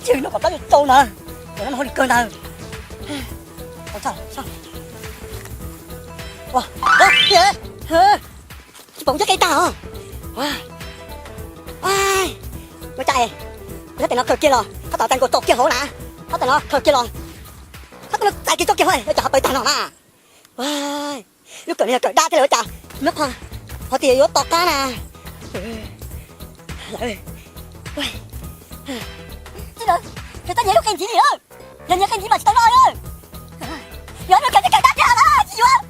Cia no kom plab tsau ntawd, no hauj lwm kawg ntawd. Tsis pom kuv cov qe tag os. Ua cas, tab tom no khaws kiag los, tab tom tag nkaus tso kiag hauv na, tab tom no khaws kiag los, tab tom no txais kiag tso kiag hauv, ua cas ho pawv tag no na. Lub kawm no yog kawm dab thiab los ua cas, nyob qhov tias yuav to qab na. Tsis, tsis nyiag lub qe ntxiv li, yog nyiag qe ntxiv mas tsis tau noj li. Yog lub kawm tsis kawm dab thiab los tsis yuav.